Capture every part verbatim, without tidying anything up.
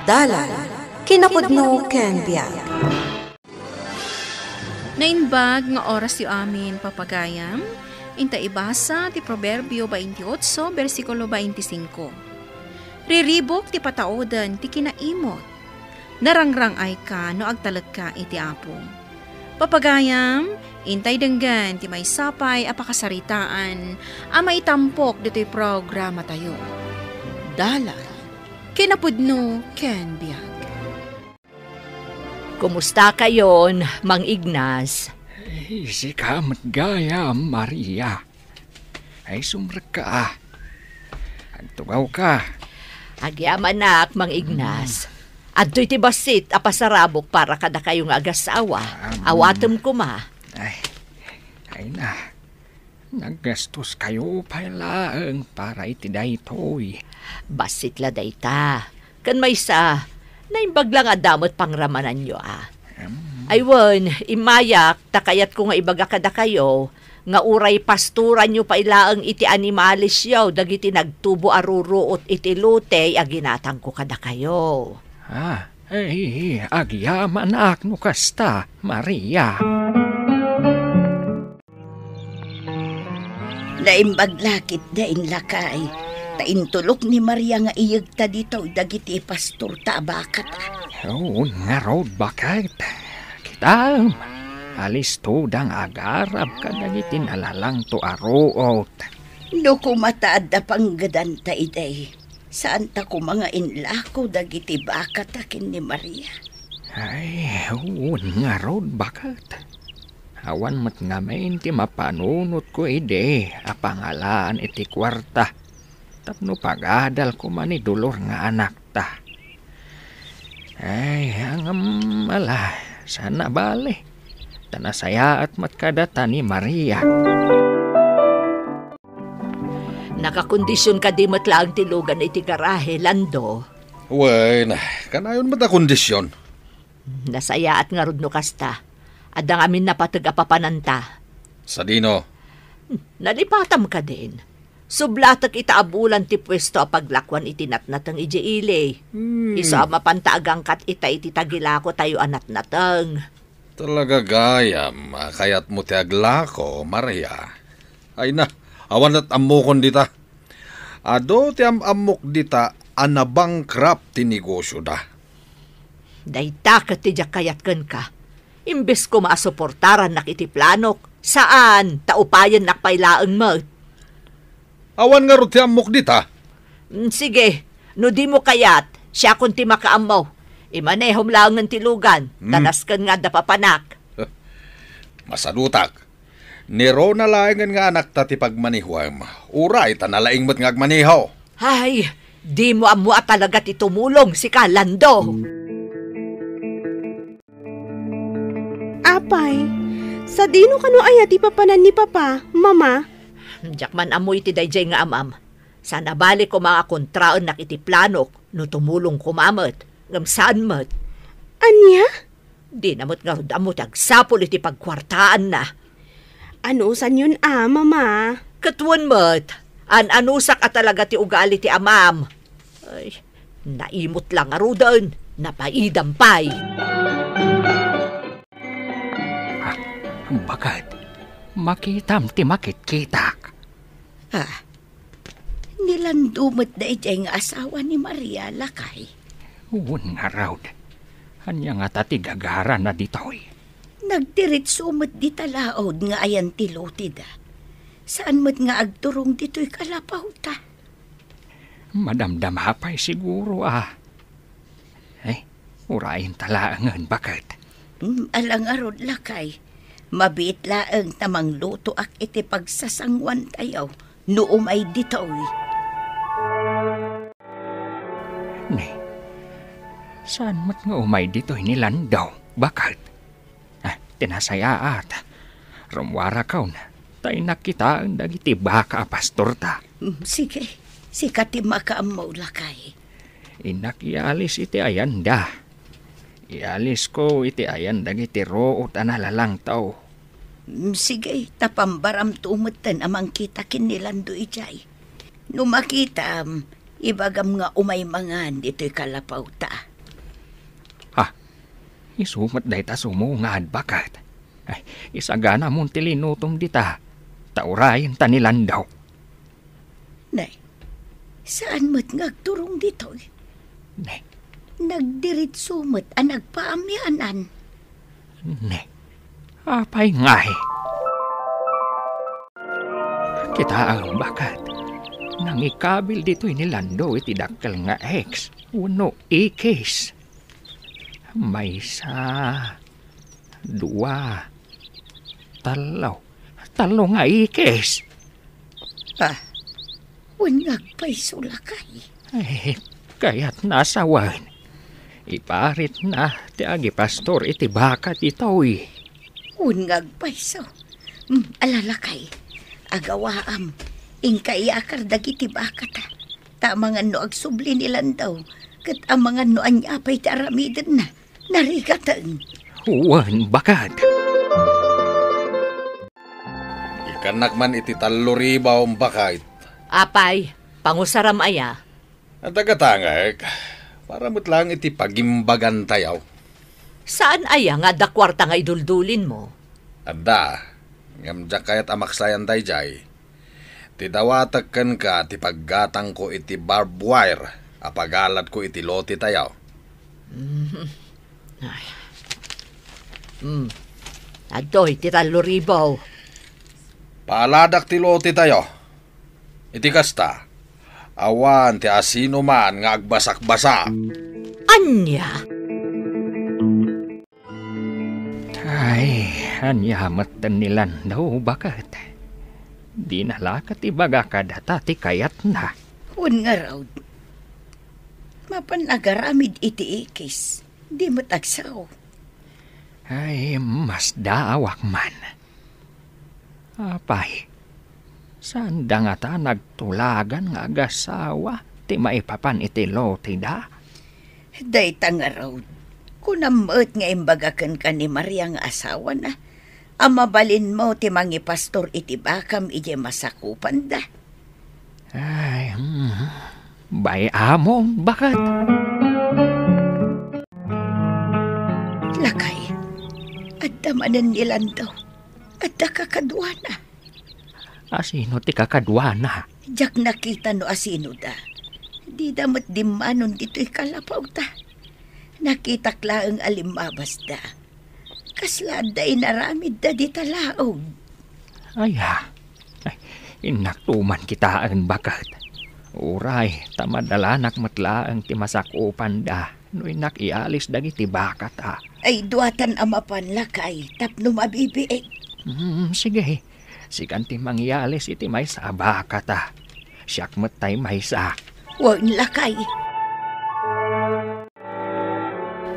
Dalan, kinapudno ken biag. Naimbag nga orasyo amin, papagayam. Inta ibasa ti Proverbio twenty-eight, bersikulo twenty-five. Riribuk ti patauden ti kinaimot. Narangrang-ayka no agtalekka iti Apo. Papagayam, intay denggen ti maysa pay a pakasaritaan a maitampok ditoy programatayo. Dalan, kinapudno ken biag. Kumusta kayon, Mang Ignas? Ay, sika met gayam, Maria. Ay, sumrekka, a. Agtugawka. Agyamanak, Mang Ignas. Mm. Adtoy ti bassit a pasarabok para kadakayo nga agasawa. Ah, mm. Awatem koma. Ay, ay na. Naggastoskayo pay laeng para iti daytoy. Bassit la dayta. Ken maysa, naimbag la nga adda met pangramananyo, a. Em. Ay wen, immayak, ta kayatko nga ibaga kadakayo, nga uray pastoranyo pay laeng iti animalesyo dagiti nagtubo a ruruot iti lotey a ginatangko kadakayo. Ah, ay, agyamanak no kasta, Maria. Naimbag la ketdin, lakay, ta intulok ni Maria nga iyegta ditoy dagiti pastorta a bakata. Wen ngarud, baket. Kitaem, alistoda nga agarab kadagiti nalalangto a ruot. No koma ta adda panggedanta idi, saanta koma nga inlako dagiti bakata ken ni Maria. Ay, wen ngarud, baket. Awan met ngamin ti mapanunotko idi a pangalaan iti kuarta tapno pagadal koma ni Dolor nga anakta. Ay, ngem ala, saan a bale. Ta nasayaat met kadata ni Maria. Nakakondision kadi met laeng ti lugan iti garahe, Lando? Wen, kanayon met a kondision. Nasayaat ngarud no kasta. Adda ngamin napateg a papananta. Sadino? Nalipatam kadin. Sublatek ita a bulan ti puesto a paglakuan iti natnateng idiay ili. Hmm. Isu a mapanta agangkat ita iti tagilakotayo a natnateng. Talaga gayam a kayatmo ti aglako, Maria. Ay na, awan met ammokon dita. Adu ti am-ammok dita a nabankrupt ti negosioda. Dayta ket ti diak kayat kenka. Imbes koma a suportarannak iti planok, saan, ta upayennak pay laeng met. Awan ngarud ti ammok dita. Mm, sige, no dimo kayat, siakon ti makaammo. Imanehom laengen ti lugan, ta Hmm. nasken nga adda papanak. Masadutak. Ni Rona laengen nga anakta ti pagmanehoem. Uray ta nalaing met nga agmaneho. Ay, dimo ammo a talaga ti tumulong, sika, Lando. Apay, sadino kano aya ti papanan ni Papa, Mama? Diak man ammo iti daydiay nga amam. Saan a bale koma nga kontraennak iti planok no tumulong koma met, ngem saan met. Ania? Dina met ngarud ammo ti agsapul iti pagkuartaanna. Anusanyon a, Mama? Ket wen met, an-anusak a talaga ti ugali ti amam. Ay, naimut la ngaruden, napaidam pay. Ah, baket, makitam ti makitkitak. Ah, ni Lando met daydiay nga asawa ni Maria, lakay. Wen ngarud. Ania ngata ti gagarana ditoy? Nagdiretso met dita laud nga ayan ti loteda. Saan met nga agturong ditoy kalapawta. Madamdama pay siguro, a. Eh, urayenta laengen, baket. Mm, ala ngarud, lakay. Mabiit laeng ta manglutoak iti pagsasanguantayo no umay ditoy. Ni, saan met nga umay ditoy ni Lando, baket? Ah, ti nasayaat. Rummuarakon, ta innak kitaen dagiti baka a pastorta. Mm, sige, sika ti makaammo, lakay. Innak ialis iti ayanda. Ialisko iti ayan dagiti ruot a nalalangto. Mm, sige, ta pambaramto metten a mangkita ken ni Lando idiay. No makitam, ibagam nga umay mangan ditoy kalapawta. Isu met dayta sumungad, baket. Ay, isaganamon ti linutom dita, ta urayenta ni Lando. Nay, saan met nga agturong ditoy? Ne. Nagdiritso met a nagpaamianan. Ne. Apay ngay? Kitaem, baket. Nangikabil ditoy ni Lando iti dakkel nga X wenno ikis. Maysa, dua, tallo. Tallo nga ikis. Ah, wen nga agpayso, lakay. Eh, kayatna a sawen. Iparitna ti agipastor iti baka ditoy. Wen nga agpayso. Hmm, ala, lakay. Agawaam. Inka iyakar dagiti bakata. Ta amangan no agsubli ni Lando, ket amangan no ania pay ti aramidenna. Narigaten. Wen, baket. Ikkannak man iti tallo ribu, baket. Apay, pangusaram aya? Adda gatangek, para met laeng iti pagimbagantayo. Saan aya nga adda kuarta nga iduldulinmo? Adda, ngem diak kayat a maksayan daydiay. Ti dawatek kenka ti paggatangko iti barbed wire a pagaladko iti lotetayo. Mhm. Ay. Hmm. Adtoy ti tallo ribu. Paaladak ti lotetayo. Iti kasta, awan ti asinoman nga agbasakbasa. Ania? Ay, ania metten ni Lando, baket? Dina la ket ibaga kadata ti kayatna. Wen ngarud, mapan agaramid iti ikis, di met agsao. Ay, masdaawak man. Apay, saanda ngata nagtulagan nga agasawa ti maipapan iti loteda? Dayta ngarud, kunam met nga imbaga kenka ni Maria nga asawana a mabalinmo ti mangipastor iti bakam idiay masakupanda. Ay, hmm, bay-amon, baket. Lakay, adda manen ni Lando. Adda kakaduana. Asino ti kakaduana? Diak nakita no asinoda. Dida met dimmanon ditoy kalapawta. Nakitak laeng a limmabasda. Kasla adda inaramidda dita laog. Aya, ay, innakto man kitaen, baket. Uray, ta madalanak met laeng ti masakupanda no innak ialis dagiti bakata. Ay, duatan a mapan, lakay, tapno mabibiit. Hmm, sige. Sikan ti mangialis iti maysa a bakata. Siak met tay maysa. Wen, lakay.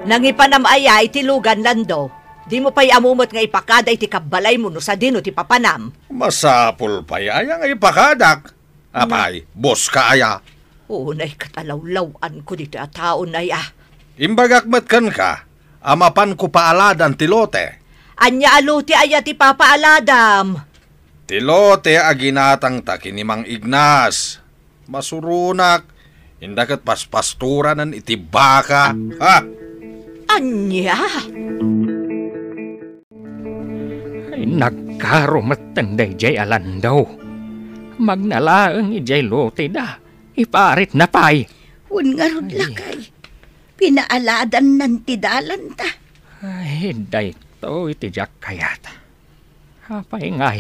Nangipanam aya iti lugan, Lando? Dimo pay ammo met nga ipakada iti kabbalaymo no sadino ti papanam. Masapul pay aya nga ipakadak? Apay, boss ka aya? Unay ket alawlaw-anko ditoy a tao, nay a. Imbagak met kenka a mapanko paaladan ti lote. Ania a lote aya ti papaaladam? Ti lote a ginatangta ken ni Mang Ignas. Masuronak, inda ket paspastoranen iti baka. Ha? Ania? Ay, nagkaro metten daydiay a Lando. Magna laeng idiay loteda. Iparitna pay. Wen ngarud, lakay. Pinaaladannan ti dalanta. Ay, daytoy ti diak kayat. Apay ngay,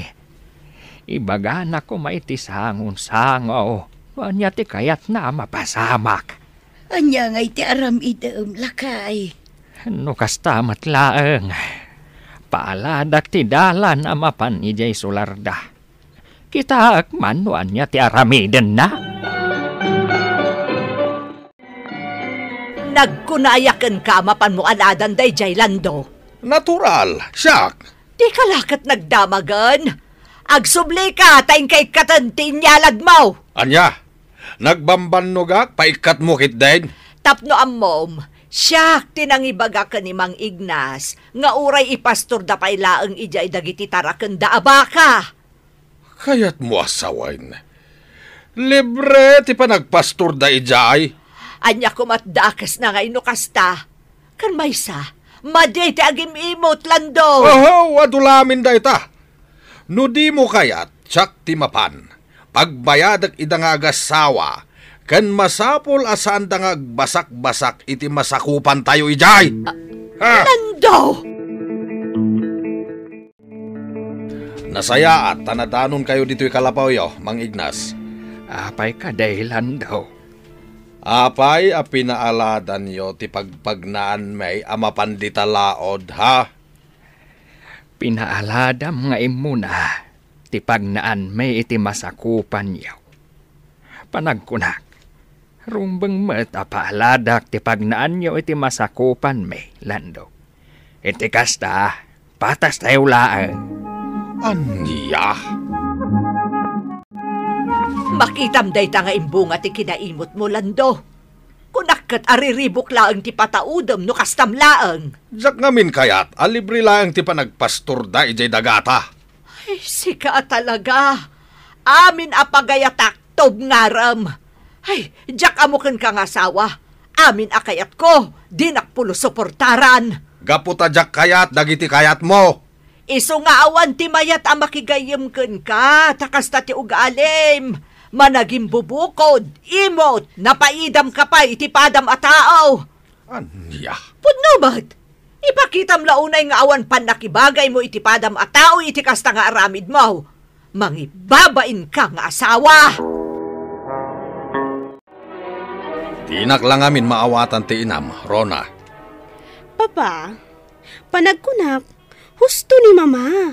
ibagana koma iti sangon-sango no ania ti kayatna a mapasamak. Ania ngay ti aramidem, lakay? No kasta met laeng, paaladak ti dalan a mapan idiay sularda. Kitaek man no ania ti aramidenna. Nagkuna aya kenka a mapanmo aladan daydiay, Lando? Natural, siak. Dika la ket nagdamagen. Agsublika ta inka ikkaten ti inyaladmo. Ania? Nagbambannogak, paikkatmo ketdin? Tapno ammom, siak ti nangibaga ken ni Mang Ignas nga uray ipastorda pay laeng idiay dagiti tarakenda a baka. Kayatmo a sawen, libre ti panagpastorda idiay? Ania koma ti dakesna ngay no kasta? Ken maysa, Madi ti agim-imot, Lando. Oho, adu lamin dayta. No dimo kayat, siak ti mapan. Pagbayadek ida nga agasawa, ken masapul a saanda nga agbasakbasak iti masakupantayo idiay. Ah, Ha? Lando! Nasayaat ta nadanonkayo ditoy kalapawyo, Mang Ignas. Apay kadi, Lando? Apay a pinaaladanyo ti pagpagnaanmi a mapan dita laod, ha? Pinaaladam nga immuna ti pagnaanmi iti masakupanyo. Panagkunak, rumbeng met a paaladak ti pagnaanyo iti masakupanmi, Lando. Iti kasta, patastayo laeng. Ania? Makitam dayta nga imbunga ti kinaimutmo, Lando. Kunak ket a riribuk laeng ti pataudem no kastam laeng. Diak ngamin kayat a libre laeng ti panagpastorda idiay dagata. Ay, sika a talaga. Amin a pagayatak, tubngarem. Ay, diak ammo kenka nga asawa. Amin a kayatko, dinak pulos suportaran. Gapu ta diak kayat dagiti kayatmo. Isu nga awan ti mayat a makigayyem kenka, ta kasta ti ugalim. Managimbubukod, imot, napaidamka pay iti padam a tao. Ania? Pudno met. Ipakitam la unay nga awan pannakibagaymo iti padam a tao iti kasta nga aramidmo. Mangibabainka nga asawa! Dinak la ngamin maawatan ti inam, Rona. Papa, panagkunak, husto ni Mama.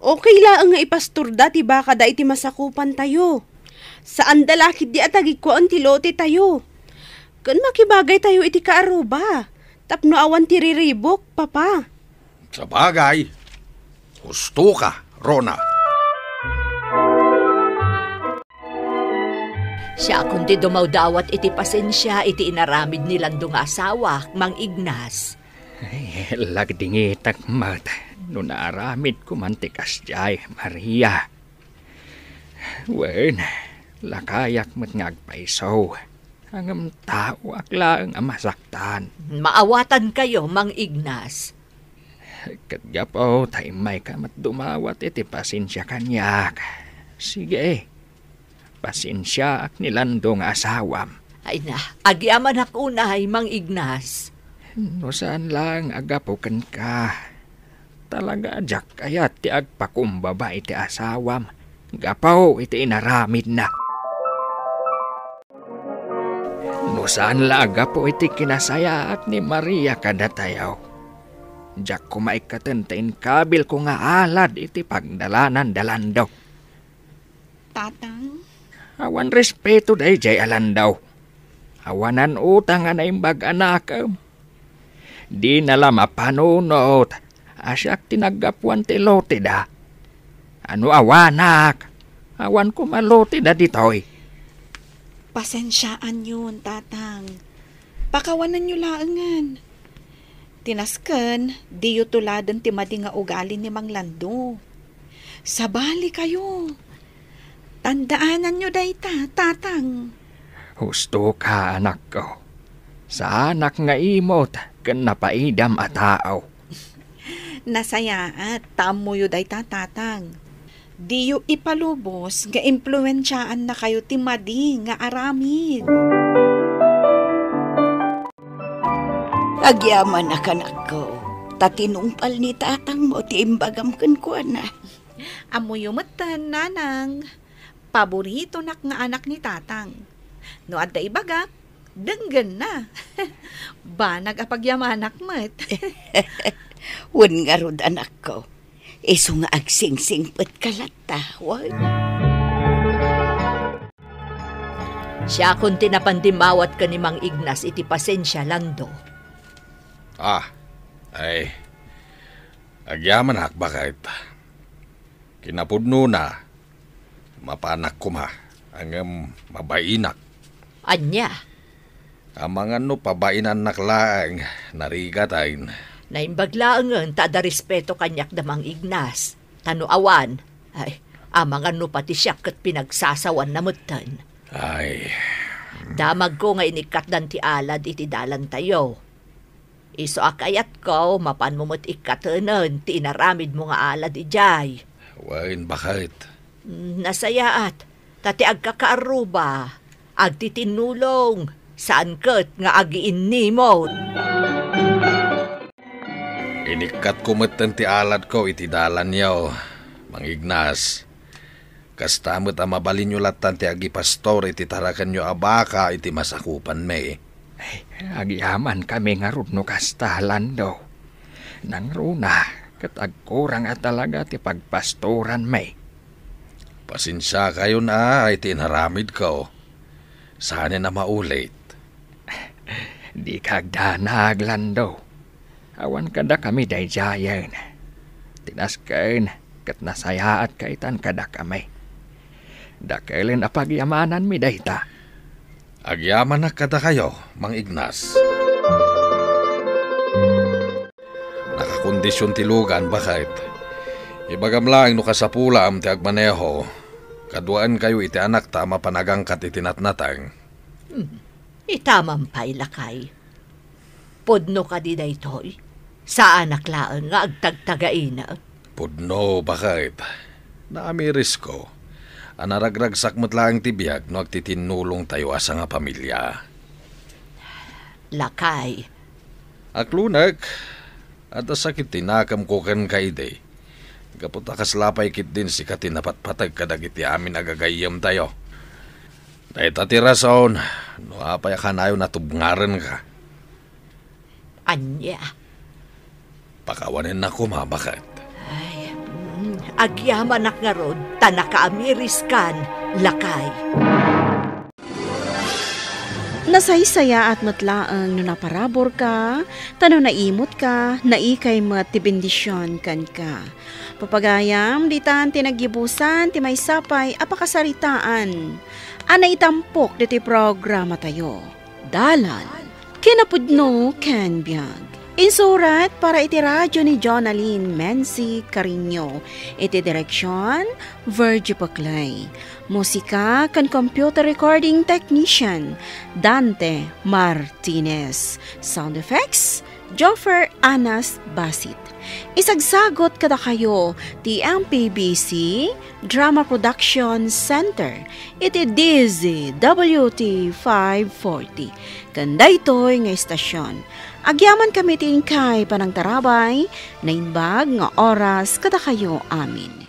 Okay laeng nga ipastorda ti bakada iti masakupantayo. Saanda la ketdi a tagikkuaen ti lotetayo. Ken makibagaytayo iti kaaruba, tapno awan ti riribuk, Papa. Sabagay, hustoka, Rona. Siakon ti dumawdawat iti pasensia iti inaramid ni Lando nga asawak, Mang Ignas. Ay, lagdingitak met no naaramidko man ti kasdiay, Maria. Wen, lakayak met nga agpayso, ngem taoak laeng a masaktan. Maawatankayo, Mang Ignas. Ket gapu ta immayka met dumawat iti pasensia kaniak. Sige, pasensiaak ni Lando nga asawam. Ay na, agyamanak unay, Mang Ignas. No saan laeng a gapu kenka, talaga a diak kayat ti agpakumbaba iti asawam gapu iti inaramidna. No saan la a gapu iti kinasayaat ni Maria kadatayo, diak koma ikkaten ta inkabilko nga alad iti pagdalanan da Lando. Tatang? Awan respeto daydiay a Lando. Awanan utang a naimbag a nakem. Dina la mapanunot a siak ti naggapuan ti loteda. Ano awanak? Awan koma loteda ditoy. Pasensiaanyon, Tatang. Pakawanenyo laengen. Ti nasken, diyo tuladen ti madi nga ugali ni Mang Lando. Sabalikayo. Tandaananyo dayta, Tatang. Husto ka, anakko. Saanak nga imot ken napaidam a tao. Nasayaat ta ammoyo dayta, Tatang. Diyo ipalubos nga impluensiaannakayo ti madi nga aramid. Agyamanak, anakko, ta tinungpal ni tatangmo ti imbagam kenkuana. Ammoyo metten, Nanang. Paboritonak nga anak ni Tatang. No adda ibagak, denggenna. Banag a pagyamanak met. Wen ngarud, anakko. Isu nga agsingsingpetka latta, wen? Siakon ti napan dimmawat ken ni Mang Ignas iti pasensia, Lando. Ah, ay. Agyamanak, baket. Kinapudnona, mapanak koma, ngem mabainak. Ania? Amangan no pabainannak laeng, narigat, ay. Naimbag laengen ta adda respeto kaniak da Mang Ignas. Ta no awan, ay, amangan no pati siak ket pinagsasawanna metten. Ay. Damagko nga inikkatdan ti alad iti dalantayo. Isu a kayatko, mapanmo met ikkatenen ti inaramidmo nga alad idiay. Wen, baket. Mm, nasayaat, ta ti agkakaarruba, agtitinnulong, saan ket nga agiinnimot. Inikkatko metten ti aladko iti dalanyo, Mang Ignas. Kasta met a mabalinyo lattan ti agipastor iti tarakenyo a baka iti masakupanmi. Ay, agyamankami ngarud no kasta, Lando. Nangruna, ket agkurang a talaga ti pagpastoranmi. Pasensiakayon a iti inaramidko. Saanen a maulit. Dika agdanag, Lando. Awan kadakami daydiayen. Ti nasken ket nasayaat kaitan kadakami. Dakelen a pagyamananmi dayta. Agyamanak kadakayo, Mang Ignas. Nakakondision ti lugan, baket. Ibagam laeng no kasapulam ti agmaneho. Kaduaenkayo iti anakta a mapan agangkat iti natnateng. Hmm. Itamam pay, lakay. Pudno kadi daytoy? Saanak laeng nga agtagtagaina? Pudno, baket. Naamirisko a naragragsak met laeng ti biag no agtitinnulongtayo a sangapamilia. Lakay. Aklunek, adda sakit ti nakemko kenka idi. Gapu ta kasla pay ketdin sika ti napatpateg kadagiti amin a gagayyemtayo. Dayta ti rason no apay a kanayon a tubngarenka. Ania? Pakawanennak koma, baket. Ay, mm, agyamanak ngarud ta nakaamiriskan, lakay. Nasaysayaat met laeng no naparaburka, ta no naimutka, naikay met ti bendision kenka. Papagayam, ditan ti naggibusan ti maysa pay a pakasaritaan a naitampok ditoy programatayo. Dalan, kinapudno ken biag. Insurat para iti radio ni Jonalyn Menzi Cariño, iti direksion, Virgie Paclay. Musika ken computer recording technician, Dante Martinez. Sound effects, Joffer Anas Basit. Isagsagot kadakayo ti M P B C Drama Production Center iti D Z W T five forty. Ken daytoy nga istasyon, agyamankami ti inkay panangtarabay, naimbag nga oras kadakayo amin.